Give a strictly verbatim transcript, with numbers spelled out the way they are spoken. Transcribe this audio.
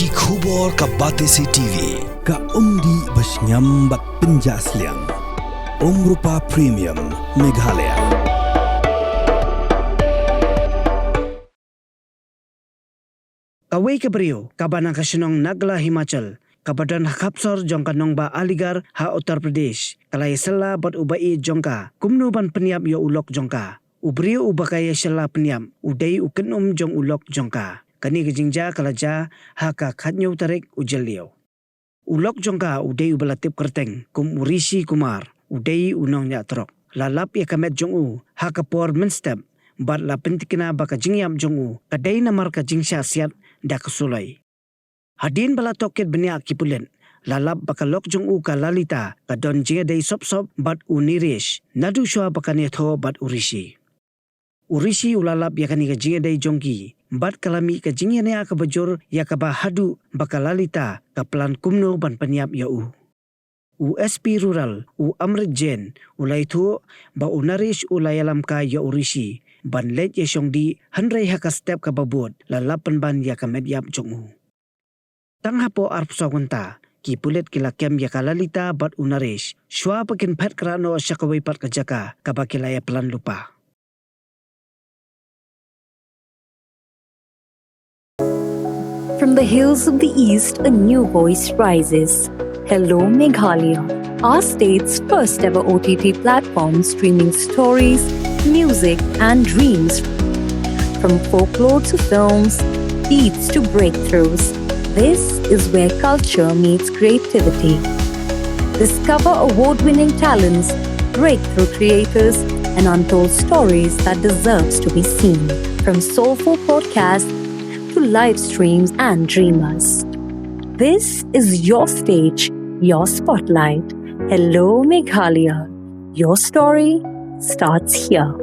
Ki khubor ka Batesi T V, ka umdih ba shngiam bad pynjah sliang. Umrupa Premium, Meghalaya. Kawei ka briew kaba na ka shnong Nagla, Himachal, kaba don ha khapsor jong ka nongbah Aligarh ha Uttar Pradesh, ka la ïasylla bad u ba ïeit jong ka kumno ban pynïap ïa u lok jong ka. U briew uba ka ïasylla pynïap u dei u kynum jong u lok jong ka. Kane ka jingjia ka la jia ha ka khatñiew tarik u Jylliew. U lok jong ka u dei uba la tip kyrteng kum u Rishi Kumar, u dei u nongñiah trok. La lap ïa ka met jong u ha ka por mynstep bad la pyntikna ba ka jingïap jong u ka dei namar ka jingshah siat da ka suloi. Hadien ba la tohkit bniah ki pulit, la lap ba ka lok jong u ka Lalita ka don jingïadei sop sop bad u Niresh naduh shwa ba kan ïathoh bad u Rishi. U Rishi u la lap ïa kane ka jingïadei jong ki bad ka la mih ka jingïañia kaba jur ïa kaba haduh ba ka Lalita ka plan kumno ban pynïap ïa u. U S P Rural, u Amrit Jain, u la ïathuh ba u Naresh u la ïalam kai ïa u Rishi ban leit ïashong dih, hynrei ha ka step kaba bud la lap pynban ïa ka met ïap jong u. Tang hapoh arphew saw kynta ki pulit ki la kem ïa ka Lalita bad u Naresh shwa ba kin phet krah noh sha kawei pat ka jaka kaba ki la ïa plan lypa. From the hills of the East, a new voice rises. Hello, Meghalaya, our state's first ever O T T platform streaming stories, music, and dreams. From folklore to films, beats to breakthroughs, this is where culture meets creativity. Discover award winning talents, breakthrough creators, and untold stories that deserves to be seen. From soulful podcasts to live streams and dreamers. This is your stage, your spotlight. Hello, Meghalaya. Your story starts here.